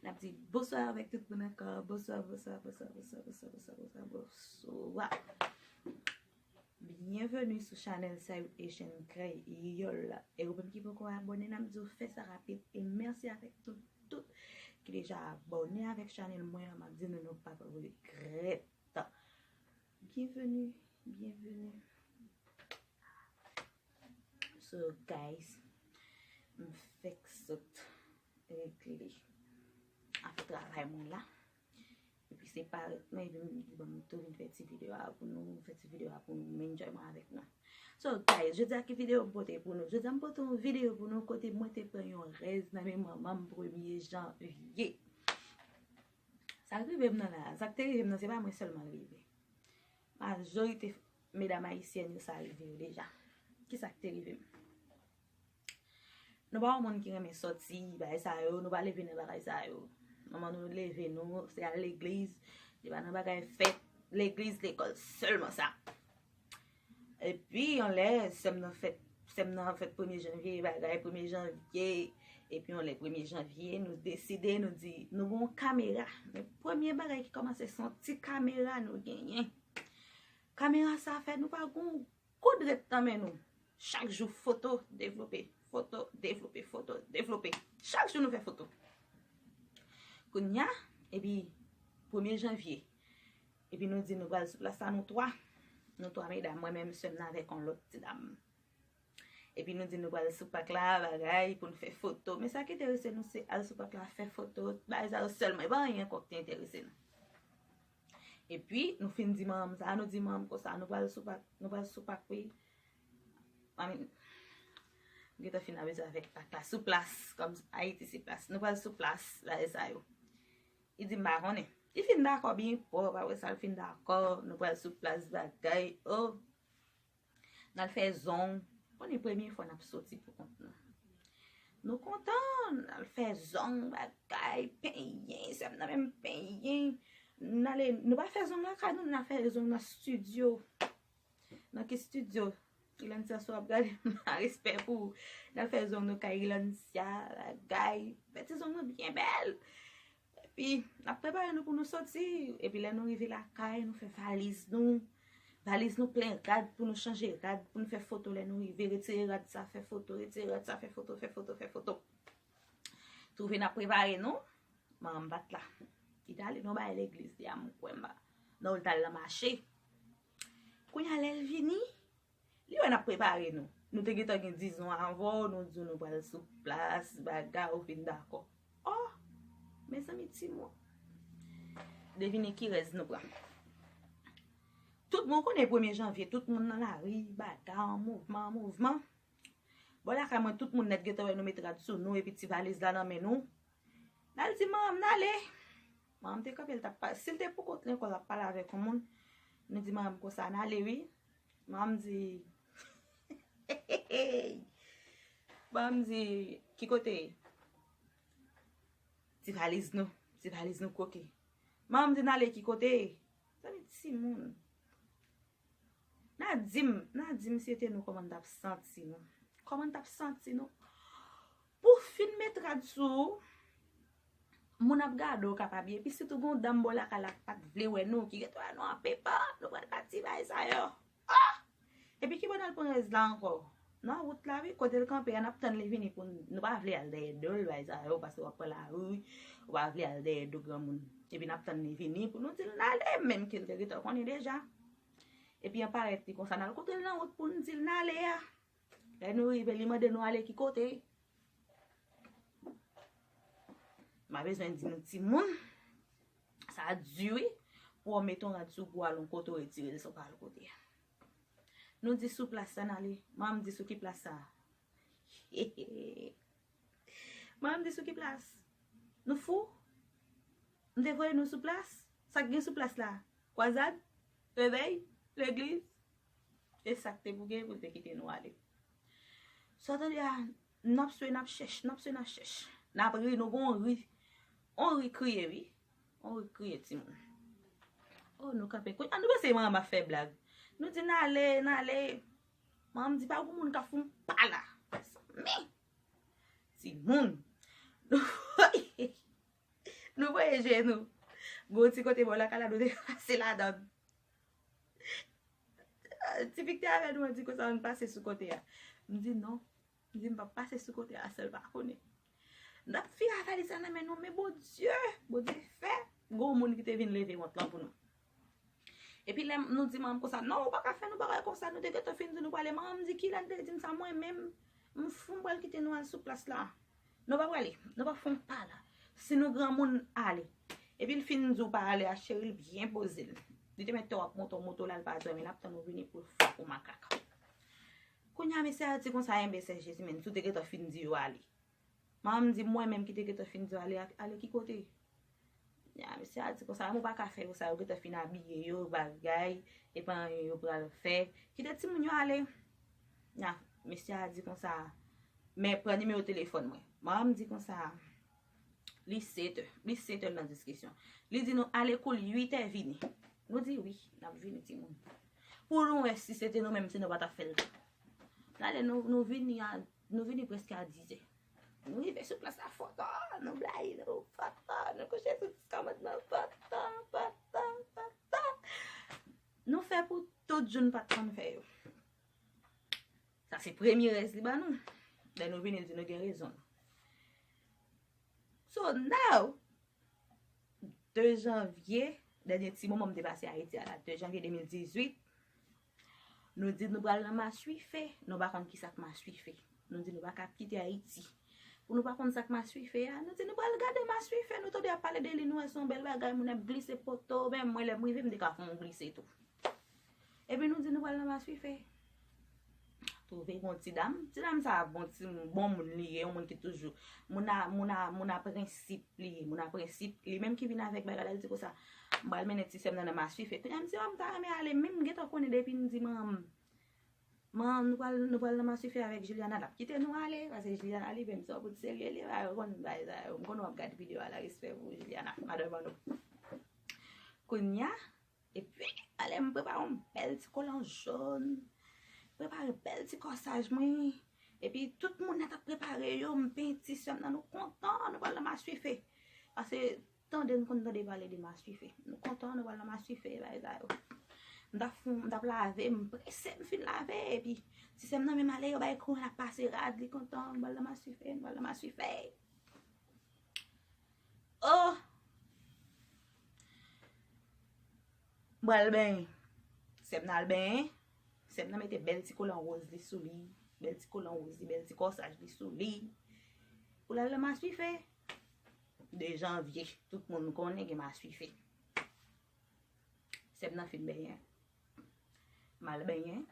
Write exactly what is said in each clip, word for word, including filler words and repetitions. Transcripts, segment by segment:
N ap di bonswa avèk tout moun ankò. Bonswa, bonswa, bonswa, bonswa, bonswa, bonswa, bonswa, bonswa. Byenveni sou chanèl Sayou Asian Kreyòl. E ou menm ki poko abòne, n ap di w fè sa rapid. E mèsi avèk tout, tout ki deja abòne avèk chanèl mwen an. M ap di nou, nou p ap regrèt. Byenveni, byenveni. So, guys, m fèk sot regle afè travay mwen la. Epi se parèt mwen, epi m di, bon, m tou vin fè ti videyo a pou nou, fè ti videyo a pou nou, m enjoy mwen avèk nou. So, guys, jodi a ki videyo m pote pou nou? Jodi a m pote yon videyo pou nou kote mwen te pran yon rèz nan men manman m premye janvye. Sa k rive m nan la, sa k te rive m nan, se pa mwen sèlman l rive. Majorite medam ayisyèn yo sa rive yo deja. Kisa k te rive m? Nou pa yon moun ki renmen sòti, bagay sa yo, nou pa leve nan bagay sa yo. Manman nou leve nou, se al legliz, li pa nan bagay fèt, legliz, lekòl, sèlman sa. Epi, yon lè, sè m nan fèt, sè m nan fèt premye janvye, bagay premye janvye, epi yon lè premye janvye, nou deside, nou di, nou gen yon kamera. Men premye bagay ki kòmanse, se yon ti kamera nou genyen. Kamera sa fè nou pa gen yon goud rèt nan men nou. Chak jou, foto, devlope, foto, devlope, foto, devlope. Chak jou, nou fè foto. Kounye a, epi, premye janvye, epi nou di nou pral sou plas la, nou twa. Nou twa medam, mwen menm, sè m nan avèk yon lòt ti dam. Epi nou di nou pral sou pak la, bagay, pou nou fè foto. Men sa ki enterese nou, se al sou pak la, fè foto, bagay sa yo sèlman. E pa anyen ankò ki te enterese nou. Epi, nou fin di manman m sa, nou di manman m konsa, nou pral sou pak, nou pral sou pak, wi. I mean, m gentan fin abize avèk pak la, sou plas, kòm Ayiti se plas. Nou pral sou plas, bagay sa yo. Li di m pa konnen. Li fin dakò byen pwòp, apre sa, li fin dakò, nou pral sou plas, bagay, oh. N al fè zong. Konnen premye fwa n ap soti pou kont nou. Nou kontan, n al fè zong, bagay, penyen, sè m nan menm penyen. N ale, nou pa fè zong lakay nou, n al fè zong nan estidyo. Nan ki estidyo? Ilancia, si w ap gade m la, respè pou ou. N al fè zong nou kay Ilancia, bagay. Fè ti zong nou byen bèl. Epi, n ap prepare nou pou nou soti. Epi, lè nou rive lakay, nou fè valiz nou. Valiz nou plen rad pou nou chanje rad, pou nou fè foto lè nou rive. Retire rad sa, fè foto, retire rad sa, fè foto, fè foto, fè foto. Twouve n ap prepare nou. Manman m pa t la. Li t ale nan yon bagay legliz, li a m kwè m pa. Non, li t al nan mache. Kounye a, lè l vini, li wè n ap prepare nou. Nou te gentan gen dizon avan w, nou di w nou pral sou plas, bagay, ou fin dakò. Oh! Mezanmi, timoun. Devine ki rèz nou pran. Tout moun konnen premye janvye, tout moun nan lari, bagay, an mouvman, an mouvman. Bò lakay mwen, tout moun nèt gentan wè nou met rad sou nou epi ti valiz la nan men nou. N al di manman m n ale. Manman m te kanpe, l t ap pa-, si l te pou kont lekòl, l ap pale avèk yon moun. Nou di manman m konsa, n ale wi. Manman m di, manman m di, ki kote? Ti valiz nou, ti valiz nou kwoke. Manman m di n ale ki kote? Sa vle di timoun. N a di m, n a di m si se te nou, kòman n t ap santi nou. Kòman n t ap santi nou? Pou w fin met rad sou ou, moun ap gade w kapab ye. Epi sitou gen yon dam bò lakay la k pa t vle wè nou, ki gentan wè nou an pepa, nou pral pati, bagay sa yo. Ah! Epi ki bò n al pran rèz la ankò? Nan wout la, wi, kote l kanpe a, n ap tann li vini pou n, nou pa vle al dèyè do l, bagay sa yo, paske w ap pran lari, ou pa vle al dèyè do granmoun. Epi n ap tann li vini pou nou di l n ale, menm ke l te gentan konnen deja. Epi an parèt li konsa, n al kote l nan wout pou n di l n ale a. Lè nou rive, li mande nou ale ki kote. M pa bezwen di nou timoun, sa di wi, pou w met yon rad sou kou, al yon kote w retire l san w pa al kote a. Nou di sou plas la n ale. Manman m di sou ki plas sa? Manman m di sou ki plas? Nou fou? M te voye nou sou plas? Sa k gen sou plas la? Kwazad? Revèy? Legliz? E sa k te pou gen pou l te kite nou ale. Sa w tande a, n ap swe, n ap chèch, n ap swe, n ap chèch. N ap ri, nou gon ri. On ri kriye, wi. On ri kriye, timoun. Oh, nou kanpe. Kounye a, nou panse manman m ap fè blag. Nou di n ale, n ale. Manman m di pa gon moun k ap fè m pa la. Men! Timoun! Nou voye, Jenou. Gon ti kote bò lakay la, nou te pase ladan. Ti fi k te avè nou an di konsa, ann pase sou kote a. M di non. M di m p ap pase sou kote a san l pa konnen. N ap fin avè li sa nan men nou, men Bondye, Bondye fè gon moun ki te vin leve wont lan pou nou. Epi lè nou di manman m konsa, non, ou pa ka fè nou bagay konsa, nou te gentan fin di nou prale. Manman m di, kilè n te di m sa, mwen menm, m fou, m pral kite nou al sou plas la. Nou pa prale, nou pa fè yon pa la. Si nou granmoun, ale. Epi l fin di w pa ale a, cheri, l byen poze l. Li te mèt te w ap monte yon moto la, l pa dòmi, l ap tann ou vini pou l fè w makak. Kounye a, mesye a di konsa, enben, sè Jezi, men si w te gentan fin di yo ale. Manman m di, mwen menm ki te gentan fin di yo ale, ale ki kote? Ya, mesye a di konsa, mwen pa ka fè yo sa, yo gentan fin abiye yo, bagay, e pa anyen yo pral fè. Kite timoun yo ale. Ya, mesye a di konsa, men pran nimewo telefòn mwen. Manman m di konsa, li sèt è, li sèt è nan diskisyon. Li di nou, ale koul uit è vini. Nou di, wi, n ap vini, timoun. Pou nou wè si se te nou menm, si nou pa t ap fè l tou. N ale, nou, nou vini a, nou vini prèske a diz è. Nou rive sou plas la, foto, nou blayi, nou foto, nou kouche sou ti kòmòd nan, foto, foto, foto. Nou fè pou tout jou n pa t konn fè yo. Sa se premye rèz li ban nou. Lè nou vini, l di nou gen rezon l. So now, de janvye, dènye ti moman m te pase Ayiti a la, de janvye de mil dizuit, nou di nou pral nan maswife, nou pa konn kisa k maswife. Nou di nou pa ka kite Ayiti. Pou nou pa konn sa k maswife a, nou di nou pral gade maswife, nou tande y ap pale de li, nou wè se yon bèl bagay, moun ap glise poto, menm mwen lè m rive, m te ka fè yon glise tou. Epi nou di nou pral nan maswife. Twouve gon ti dam. Ti dam sa a bon, ti, bon moun li ye, yon moun ki toujou, moun a, moun a, moun a prensip li ye, moun a prensip li, menm ki vin avèk bagay la, li di konsa, m pral mennen ti sè m nan nan maswife. Kounye a m di, o, m ta renmen ale, men m gentan konnen depi m di manman m, manman m, nou pral, nou pral nan maswife avèk Juliana, l ap kite nou ale, paske Juliana li menm se yon bout serye, li pa konn bagay sa yo. M konnen w ap gade videyo a la, respè pou Juliana, madanm an nou. Kounye a, epi, ale m prepare yon bèl ti kolan jòn, prepare bèl ti kòsaj mwen. Epi tout moun nan t ap prepare yo, m penti sè m nan, nou kontan, nou pral nan maswife. Paske tande, n konn tande pale de maswife. Nou kontan, nou pral nan maswife, bagay sa yo. M t ap fon, m t ap lave, m prese, m fin lave, epi ti sè m nan menm ale, yo bay kou, l ap pase rad, li kontan, nou pral nan maswife, nou pral nan maswife. Oh! M pral benyen. Sè m nan al benyen. Sè m nan mete bèl ti kolan woz li sou li. Bèl ti kolan woz li, bèl ti kòsaj li sou li. Pou l al nan maswife. De janvye, tout moun konnen gen maswife. Sè m nan fin benyen. M al benyen.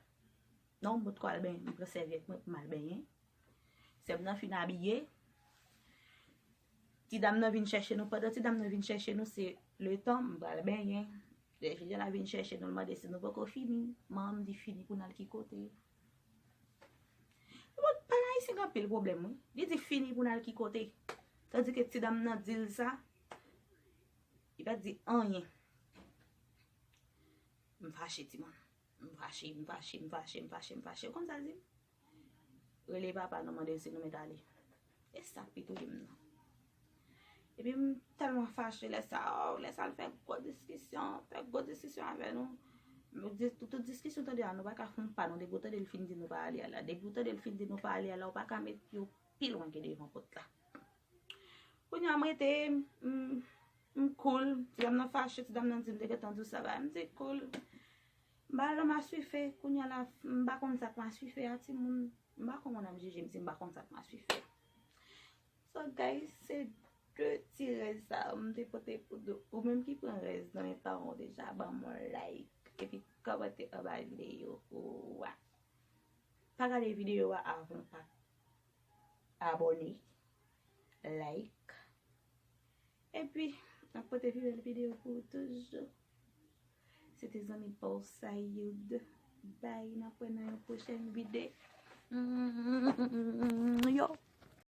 Non, m potko al benyen. M pran sèvyèt mwen pou m al benyen. Sè m nan fin abiye. Ti dam nan vin chèche nou. Pandan ti dam nan vin chèche nou, se letan m pral benyen. Lè Juliana vin chèche nou, l mande si nou poko fini. Manman m di fini pou n al ki kote. Bon, pale ayisyen gen anpil pwoblèm, wi. Li di fini pou n al ki kote. Tandike ti dam nan di l sa, li pa t di anyen. M fache, timoun. M fache, m fache, m fache, m fache, m fache. Ou konn sa l di m? Rele papa nou, mande l si nou mèt ale. E sa k pi touye m nan. Epi m tèlman fache lè sa, oh, lè sa l fè gwo diskisyon, fè gwo diskisyon avè nou. M di, tout, tout diskisyon tande a, nou pa ka fè yon pa, non, depi w tande l fin di nou pa ale a la. Depi w tande l fin di nou pa ale a la, ou pa ka met pye w pi lwen ke devan pòt la. Kounye a m rete, m, m cool, ti dam nan fache, ti dam nan di m te gentan di w sa va, m di cool. M pa al nan maswife, kounye a la, m pa konn sa k maswife a, timoun. M pa konn moun ap jije m si m pa konn sa k maswife a. So guys, se de ti rèz sa yo m te pote pou nou. Ou menm ki pran rèz nan men paran w deja, ban m yon like. Epi kòmante anba videyo a. Pa gade videyo a avan w pa abòne, like. Epi, n ap pote pi bèl videyo pou ou toujou. Se te zanmi pa w Sayoud. Bye, n ap wè nan yon pwochèn videyo. Yo.